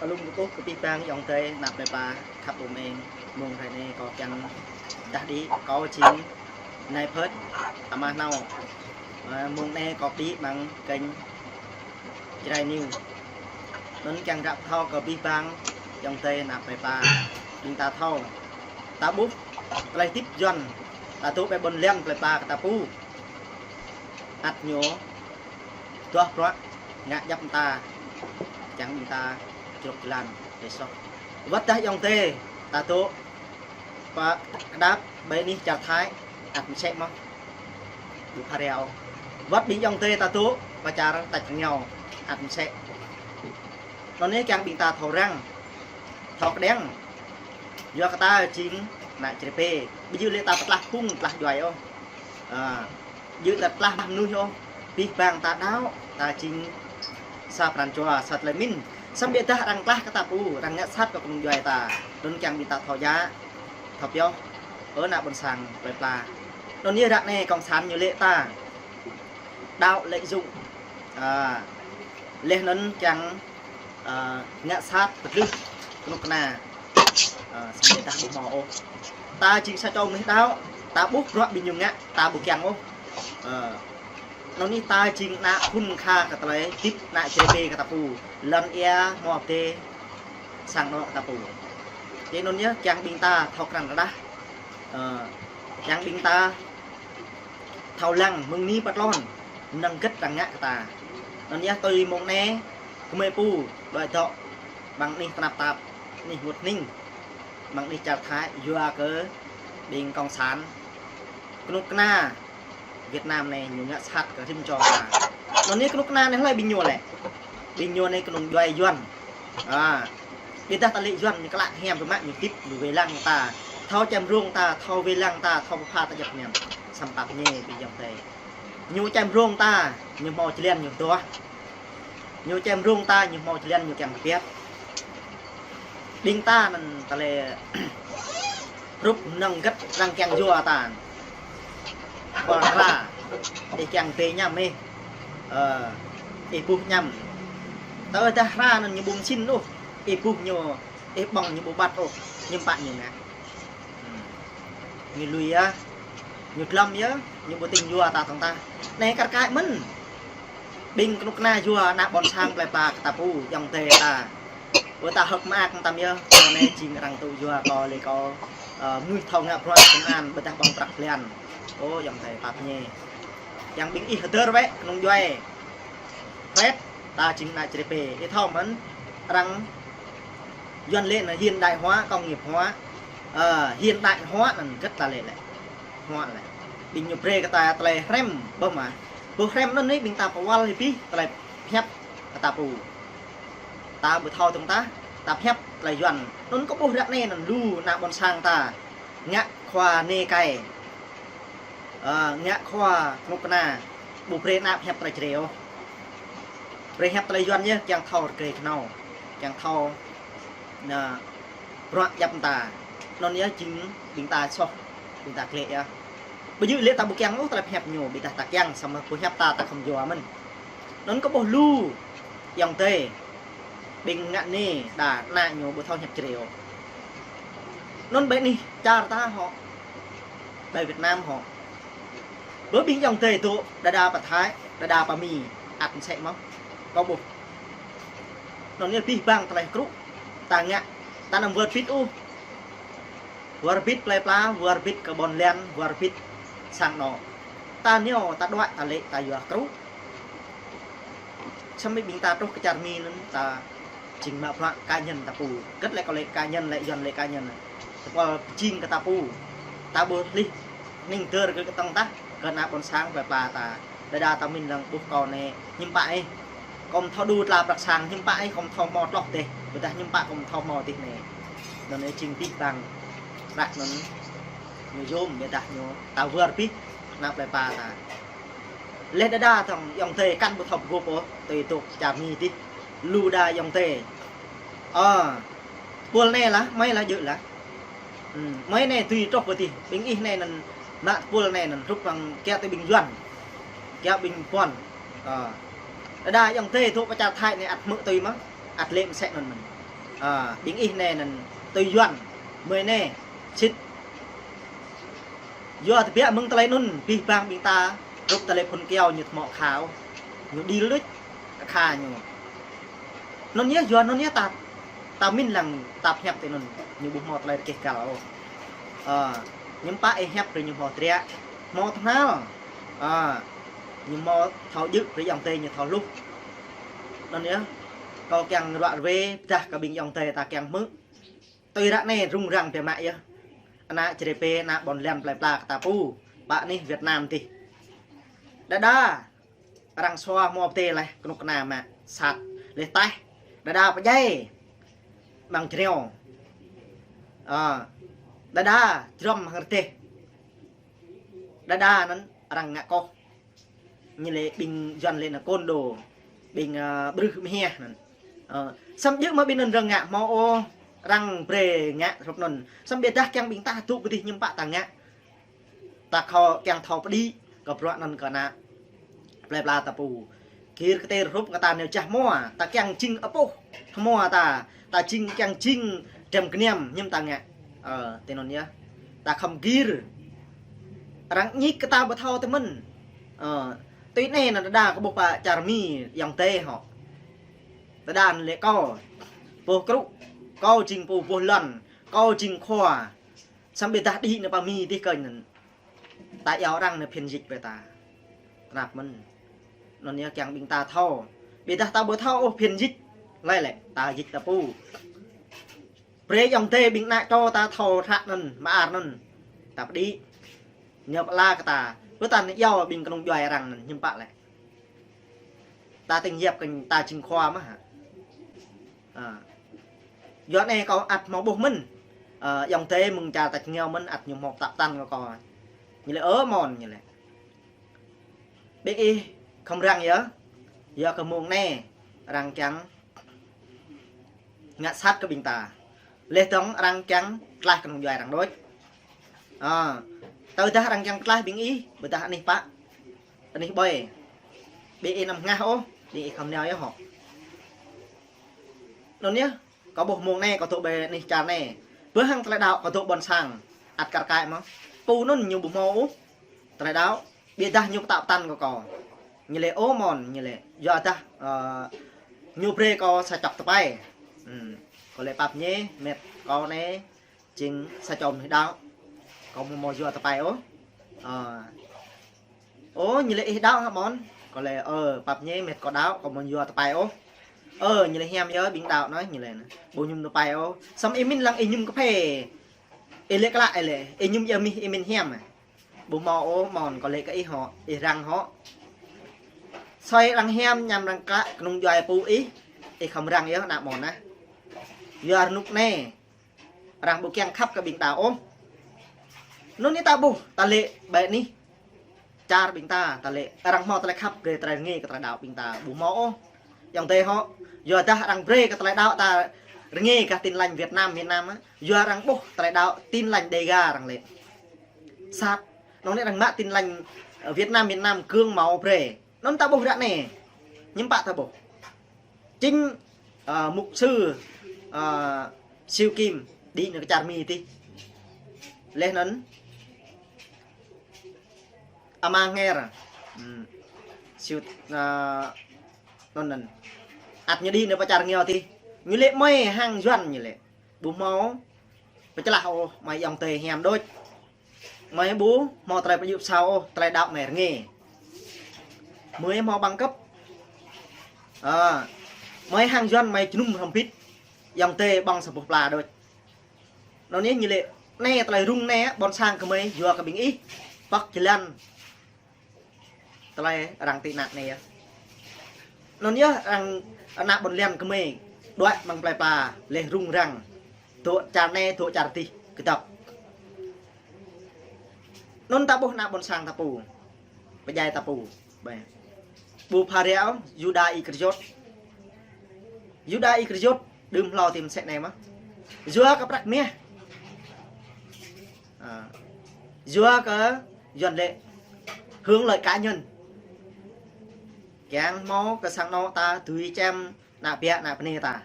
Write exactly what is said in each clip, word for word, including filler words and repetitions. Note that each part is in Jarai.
Alum kơkuh kơ abih bang ayŏng adơi ană plơi pla khăp ƀơm eng. Mông hrơi anai kâo kiăng dah đĭ kâo jing Nai Phơt Ama Hnao. Ơ, mông anai kâo đĭ amăng kênh Jrai News. Anŭn kiăng ră thâo kơ abih bang ayŏng adơi ană plơi pla. Ƀing ta thâo. Ta ƀuh tơlơi hơdip Yuan. Ta dŏ ƀơi ƀôn lan plơi pla kơ ta pô. Ăt ñu duah bruă ngă djăp mơta, kiăng ƀing ta čruk jơlan, tơi soh. Wơ̆t dah ayŏng adơi ta dŏ pơ kơdap ƀơi anih čar Thái, ăt mơsĕ mơ̆n. Ƀu pha reo. Wơ̆t ƀing ayŏng adơi ta dŏ pơ čar tač rơngiao, ăt mơsĕ. Anŭn yơh kiăng ƀing ta thâo răng, thâo kơđiăng. Yua kơ ta jing ană čơrơpe. Ƀu djơ̆ lĕ ta pơtlaih phung, pơtlaih djuai ôh. Ơ, ƀu djơ̆ ta pơtlaih mơnuih ôh. Abih bang ta đaŏ, ta jing sa pran jua, sa tơlơi pơmĭn. Samơ̆ ƀiădah arăng klah kơ ta pô, arăng ngă sat kơ kơnung djuai ta. Anŭn kiăng ƀing ta thâo djă, thâo pioh. Ơ ană ƀôn sang plơi pla. Anŭn yơh ră anai cộng sản ñu lĕ ta đaŏ lợi dụng. Ơ, laih anŭn kiăng, ơ, ngă sat pơdlưh kơnuk kơna. Ơ, samơ̆ ƀiădah ƀu hmâo ôh. Ta jing sa čô mơnuih đaŏ, ta ƀuh bruă ƀing ñu ngă, ta ƀu kiăng ôh. Ơ, anŭn yơh ta jing ană khul kha kơ tơlơi hơdip ană čơrơpe kơ ta pô. Lŏn ia hmâo pơdai sang anŏ kơ ta pô. Tui anŭn yơh kiăng ƀing ta thâo krăn rơđah. Ơ, kiăng ƀing ta thâo lăng mơ̆ng anai pơ tlôn, năng gĕt arăng ngă kơ ta. Anŭn yơh tui mông anai, gơmơi pô đuaĭ dŏ amăng anih tơnap tap, anih mŭt hning, amăng anih čar Thái, yua kơ ƀing cộng sản, kơnuk kơna Việt Nam anai ñu ngă sat kơ rĭm čô ta. Anŭn yơh kơnuk kơna anai hlơi ƀing ñu lĕ? Ƀing ñu anai kơnung djuai Yuan. Ơ, ƀiădah ta lĕ Yuan ñu klă hiam biă mă, ñu hơdip, ñu wai lăng ta. Thâo čem rông ta, thâo wai lăng ta, thâo pơpha ta djăp mơnam. Samơ̆ pap ñe ƀing ayŏng adơi. Ñu čem rông ta, ñu hmâo jơlan ñu duah. Ñu čem rông ta, ñu hmâo jơlan ñu kiăng kơpiăt. Ƀing ta anŭn tơlơi hrup năng gĕt arăng kiăng yua ta. Ƀôl hra, ih kiăng bê añăm ih. Ơ, ih buh añăm. Tơdah hra anŭn ñu ƀu mơsĭn ôh, ih buh ñu, ih ƀơ̆ng ñu ƀu ƀăt ôh, hiư̆m pă ñu ngă. Hmm. Ñu lui yơh, ñu glŏm yơh, ñu ƀu tĭng yua ta tŏng tah. Anai kar kaĭ mơ̆n. Ƀing kơnuk kơna yua ană ƀôn sang plơi pla kơ ta pô, ayŏng adơi ta. Ơ ta hơ̆k mơak mơtam yơh, kâo anai jing arăng tŭ yua kâo lĕ kâo, ơ, mơnuih thâo ngă bruă công an, ƀiădah ƀơ̆ng prăk blan. Ơ, ayŏng adơi pap ñe. Kiăng ƀing ih hơdơr wơ̆t, kơnung djuai. Hrĕt, ta jing ană čơrơpe. Ih thâo mơ̆n, arăng Yuan lĕ anŭn hiện đại hóa, công nghiệp hóa. Ơ, hiện đại hóa anŭn gĕt ta lĕ lĕ. Hóa lĕ. Ƀing ñu brơi kơ ta tơlơi hrăm, ƀơ̆ng mă. Ƀu hrăm anŭn anai ƀing ta pơwăl hĭ pih tơlơi pơhiăp kơ ta pô. Ta ƀu thâo tŏng tah, ta pơhiăp tơlơi Yuan. Anŭn kơ ƀuh ră anai anŭn lu ană ƀôn sang ta ngă khua nê kai. Ơ, ngă khua kơnuk kơna. Ƀu brơi ană pơhiăp tơlơi Jrai ôh. Brơi hiăp tơlơi Yuan yơh, kiăng thâo rơgơi kơnâo. Kiăng thâo, anŭn, bruă djăp mơta. Anŭn yơh jing ƀing ta soh, ƀing ta glĕ yơh. Ƀu djơ̆ lĕ ta ƀu kiăng ôh tơlơi pơhiăp ñu, ƀiădah ta kiăng samơ̆ pơhiăp ta, ta khŏm yua mơ̆n. Anŭn kơ ƀuh lu ayŏng adơi. Ƀing ngă anai đa ană ñu ƀu thâo hiăp Jrai ôh. Anŭn ƀơi anih čar ta hŏ. Ƀơi Việt Nam hŏ. Ƀơi ƀing ayŏng adơi dŏ, đơđa pơ Thái, đơđa pơ Mi, ăt mơsĕ mơ̆n. Kâo ƀuh. Anŭn yơh abih bang tơlơi hơkrŭ. Ta ngă, ta anăm wơr bĭt ôh. Wơr bĭt plơi pla, wơr bĭt kơ ƀôn lan, wơr bĭt sang anŏ. Ta nao, ta đuaĭ, ta lĕ, ta yua hơkrŭ. Samơ̆ ƀing ta truh kơ čar Mi anŭn ta jing mă bruă cá nhân ta pô. Gĕt lĕ kâo lĕ cá nhân, lĕ Yuan lĕ cá nhân. Tơpul pơjing kơ ta pô. Ta ƀu hơlih hning dơr kơ tŏng tah kơ ană ƀôn sang plơi pla ta. Đơđa ta mĭn lăng ƀuh kâo anai hiư̆m pă ih. Kâo thâo đu tla prăk sang hiư̆m pă ih, kâo thâo hmâo tloh dêh. Ƀiădah hiư̆m pă kâo thâo hmâo dêh anai. Anŭn yơh jing abih bang. Prăk anŭn ñu yôm ƀiădah ñu ta wơr bĭt ană plơi pla ta. Lĕ đơđa tŏng ayŏng adơi kăn ƀu thâo pơgop ôh, tui tŏk čar Mi dih. Lu đa ayŏng adơi. Ơ, tơpul anai lah, mơi lah djơ̆ lah. Hmm, mơi anai tui truh pơ dih, ƀing ih anai anŭn, mă tơpul anai anŭn, hrup hăng kiăng tui ƀing Yuan. Kiăng ƀing Puăn. Ơ. Đơđa ayŏng adơi dŏ pơ čar Thái anai ăt hmư̆ tui mơ̆n, ăt lĕ mơsĕ anŭn mơ̆n. Ơ, ƀing ih anai anŭn tui Yuan, mơi anai, sĭt. Yua tơbiă mơ̆ng tơlơi anŭn, abih bang ƀing ta, hrup tơlơi phŭn kyâo ñu ƀu hmâo akha ôh, ñu đĭl đôč, akha ñu. Anŭn yơh, yua anŭn yơh ta, ta mĭn lăng ta pơhiăp tui anŭn, ñu ƀu hmâo tơlơi rơkeh găl ôh. Ơ, ñu pă ih hiăp brơi ñu hmâo triă, hmâo tơhnal. Ơ, ñu hmâo thâo djơ̆ brơi ayŏng adơi ñu thâo hluh. Anŭn yơh, kâo kiăng ruă ruê, pơdah kơ ƀing ayŏng adơi ta kiăng hmư̆. Tui ră anai rŭng răng biă mă yơh. Ană Čư̆ Rê Pê, ană ƀôn lan plơi pla kơ ta pô, pă anih Việt Nam dih. Đơđa arăng sua hmua pơdai laih kơnuk kơna mă sat, laih taih. Đơđa pơdjai amăng jrao. Ơ, đơđa jrŏm hăng rơdêh. Đơđa anŭn arăng ngă koh. Ñu lĕ ƀing Yuan lĕ anŭn côn đồ, ƀing, ơ, ƀrưh mơhiăh anŭn. Ơ, samơ̆ djơ̆ mơ̆ ƀing anŭn arăng ngă hmâo ôh, arăng brơi ngă hrup anŭn. Samơ̆ ƀiădah kiăng ƀing ta dŏ pơ dih ñu pă ta ngă. Ta khŏ kiăng thâo pơđĭ kơ bruă anŭn kơ ană plơi pla ta pô. Gir kơtir hrup kơ ta nao jah hmua, ta kiăng jing apôh hmua ta, ta jing kiăng jing dram gơnam ñu ta ngă. Ơ, tui anŭn yơh. Ta khŏm gir. Arăng ñik kơ ta ƀu thâo tui mơ̆n. Ơ, tui anai anŭn đơđa kâo ƀuh pă čar Mi ayŏng adơi hŏ. Đơđa anŭn lĕ kâo pô krŭ, kâo jing pô boh lŏn, kâo jing khua. Samơ̆ ƀiădah đĭ nao pơ Mi dih kơnh anŭn. Ta iâu arăng nao phiên dịch brơi ta. Tơnap mơ̆n. Anŭn yơh kiăng ƀing ta thâo. Ƀiădah ta ƀu thâo ôh phiên dịch. Laih lĕ, ta dịch ta pô. Brơi ayŏng adơi ƀing ană čô ta thâo hră anŭn, mơar anŭn. Ta pơđĭ. Ñu pơala kơ ta. Ƀu ta nao iâu ƀing kơnung djuai arăng anŭn, ñu pă lĕ. Ta tĭng yap kơ ta jing khua mơ̆ hă. Ơ. Yua anai kâo ăt hmâo ƀuh mơ̆n. Ơ, ayŏng adơi mơ̆ng čar ta čơngeo mơ̆n ăt ñu hmâo pơtă pơtăn kơ kâo. Ñu lĕ ơ mơ̆n ñu lĕ. Ƀing ih khŏm răng yơh. Yua kơ mông anai arăng kiăng ngă sat kơ ƀing ta. Laih dơ̆ng arăng kiăng tlaih kơnung djuai arăng đôč. Ơ, tơdah arăng kiăng tlaih ƀing ih, ƀôdah anih pă, anih ƀơi. Ƀing ih anăm hơngah ôh, ƀing ih khŏm nao yơh hŏ. Anŭn yơh, kâo ƀuh mông anai kâo dŏ ƀơi anih čar anai. Bơ hăng tơlơi đaŏ kâo dŏ ƀôn sang, ăt kar kaĭ mơ̆. Pô anŭn ñu ƀu hmâo ôh tơlơi đaŏ. Ƀiădah ñu pơtă pơtăn kơ kâo. Ñu lĕ ơ mơ̆n, ñu lĕ. Yua dah, ơ, ñu brơi kâo sa čŏk tơpai. Hm. Kâo lĕ pap ñe, met kâo anai jing sa čô mơnuih đaŏ. Kâo ƀu hmâo yua tơpai ôh. Ơ. Ơ, ñu lĕ ih đaŏ hă mơ̆n? Kâo lĕ, ơ, pap ñe met kâo đaŏ, kâo ƀu hmâo yua tơpai ôh. Ơ, ñu lĕ hiam yơh ƀing đaŏ anai, ñu lĕ anai. Ƀu mơñum tơpai ôh. Samơ̆ ih mĭn lăng ih mơñum kơphê. Ih lĕ klă ih lĕ, ih mơñum yơh mih ih mĭn hiam. Ƀu hmâo ôh mơ̆n, kâo lĕ kơ ih hŏ, ih răng hŏ. Soi arăng hiam, añăm arăng klă, kơnung djuai pô ih, ih khŏm răng yơh ană mơ̆n ah. Yua rơnŭk anai, arăng ƀu kiăng khăp kơ ƀing đaŏ ôh. Anŭn anai ta ƀuh, ta lĕ ƀơi anih čar ƀing ta, ta lĕ arăng hmâo tơlơi khăp brơi tơlơi rơngiă kơ tơlơi đaŏ ƀing ta, ƀu hmâo ôh. Ayŏng adơi hŏ, yua dah arăng brơi kơ tơlơi đaŏ ta rơngiă kơ Tin Lành Việt Nam, miền Nam ah. Yua arăng ƀuh tơlơi đaŏ Tin Lành Đêga arăng lĕ sat. Anŭn anai arăng mă Tin Lành, ơ, Việt Nam, miền Nam gương mẫu brơi. Anŭn ta ƀuh ră anai. Ñu pă ta ƀuh. Chính, ơ, mục sư, ơ, Siu Kim đĭ nao kơ čar Mi dih. Laih anŭn Ama Nger. Hm. Siu, ơ, anŭn anŭn. Ăt ñu đĭ nao pơ čar Ngeo dih. Ñu lĕ mơi hăng Yuan ñu lĕ. Ƀu hmâo pơčlah ôh, mơi ayŏng adơi hiam đôč. Mơi ƀu hmâo tơlơi pơjŭ pơsao ôh, tơlơi đaŏ mơi rơngiă. Mơi hmâo bằng cấp. Ơ, mơi hăng Yuan mơi jơnum hrŏm hơbĭt. Ayŏng adơi ƀơ̆ng sa boh pla đôč. Anŭn anai ñu lĕ, anai tơlơi rŭng anai, ƀôn sang gơmơi, yua kơ ƀing ih pŏk jơlan tơlơi arăng tị nạn anai yơh. Anŭn yơh arăng ană ƀôn lan gơmơi đuaĭ amăng plơi pla, laih rŭng răng. Dŏ čar anai, dŏ čar dih, kơdŏp. Anŭn ta ƀuh ană ƀôn sang ta pô. Pơdjai ta pô. Ƀơi. Ƀu pha ră ôh, Yuđa Iskariôt. Yuđa Iskariôt, đưm hlâo tĭm sĕ anai mơ̆. Yua kơ prăk mah. Ơ. Yua kơ Yuan lĕ hưởng lợi cá nhân. Kiăng hmâo kơ sang anŏ ta dưi čem ană ƀă ană bơnai ta.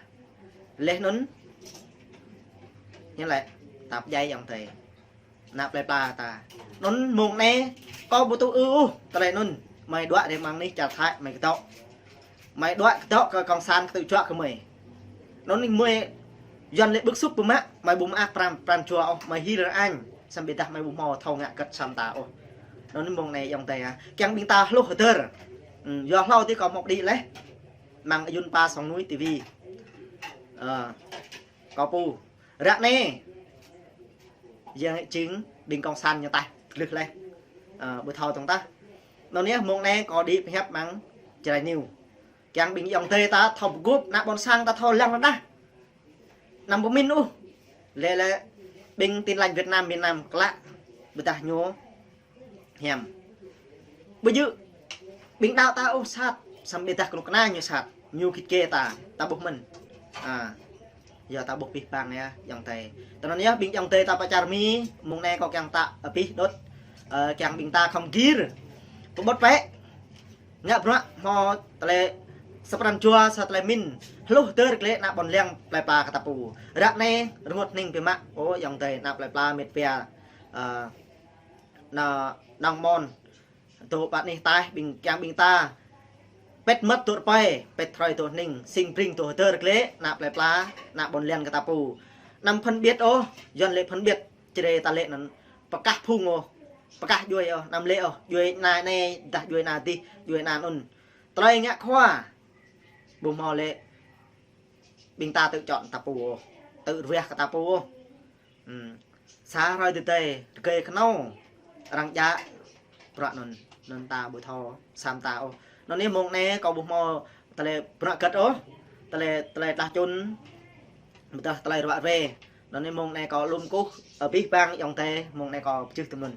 Laih anŭn Ñu lĕ, ta pơdjai ayŏng adơi. Ană plơi pla ta. Anŭn mông anai, kâo ƀu tŭ ư ôh, tơlơi anŭn. Mơi đuaĭ rai mơ̆ng anih čar Thái, mơi kơdŏ. Mơi đuaĭ kơdŏ kơ kông san kơtư̆ juă kơ mơi. Anŭn mơi Yuan lĕ bức xúc pơmă, mơi ƀu mơak pran, pran jua ôh, mơi hil rơ-añ. Samơ̆ ƀiădah mơi ƀu hmâo thâo ngă kơ̆t săm ta ôh. Anŭn mông anai ayŏng adơi ah. Kiăng ƀing ta hluh hơdơr. Ư, yua hlâo tih kâo mŏk đĭ leh. Mơ̆ng Ayun Pa Song Nui ti vi. Ơ, kâo pô. Ră anai. Yang čing ƀing kông san ñu taih glưh leh. Ơ, ƀu thâo tong tah. Anŭn yơh mông anai kâo đĭ pơhiăp mơ̆ng Jrai News. Kiăng ƀing ayŏng adơi ta thâo pơgop, ană ƀôn sang ta thâo lăng rơđah. Anăm pơmĭn ôh. Lĕ lĕ ƀing Tin Lành Việt Nam miền Nam klă. Ƀiădah ñu hiam. Ƀu djơ̆ ƀing đaŏ ta ôh sat, samơ̆ ƀiădah kơnuk kơna ñu sat, ñu git gai ta, ta ƀuh mơ̆n. A, yua ta ƀuh abih bang yơh, ayŏng adơi. Tui anŭn yơh ƀing ayŏng adơi ta pơ čar Mi, mông anai kâo kiăng ta abih đôč, ơ, kiăng ƀing ta khŏm gir. Pơƀut pĕ. Ngă bruă hmâo tơlơi sa pran jua, sa tơlơi pơmĭn. Hluh hơdơr glaĭ ană ƀôn lan plơi pla kơ ta pô. Ră anai, rơngot hning biă mă, ơ, ayŏng adơi ană plơi pla met wa, ơ, ană nong mon. Dŏ pơ anih taih ƀing kiăng ƀing ta. Pĕt mơmŏt dŏ rơpơi, pĕt hrơi dŏ hning, sing bring dŏ hơdơr glaĭ, ană plơi pla, ană ƀôn lan kơ ta pô. Anăm phân biệt ôh, Yuan lĕ phân biệt, Jrai ta lĕ anŭn, pơkah phung ôh, pơkah djuai ôh, anăm lĕ ôh, djuai anai anai, dah djuai anai dih, djuai anai anŭn. Tơlơi ngă khua, ƀu hmâo lĕ, ƀing ta tự chọn ta pô ôh, tự ruah kơ ta pô ôh. Ư. Sa hrơi tơdơi, rơgơi kơnâo, arăng djă, bruă anŭn, anŭn ta ƀu thâo, săm ta ôh. Anŭn yơh mông anai kâo ƀu hmâo tơlơi bruă kơ̆t ôh, tơlơi, tơlơi tlah čun, ƀiădah tơlơi ruă rê. Anŭn yơh mông anai kâo lŏm kơkuh, abih bang ayŏng adơi, mông anai kâo pơjưh tơm anŭn.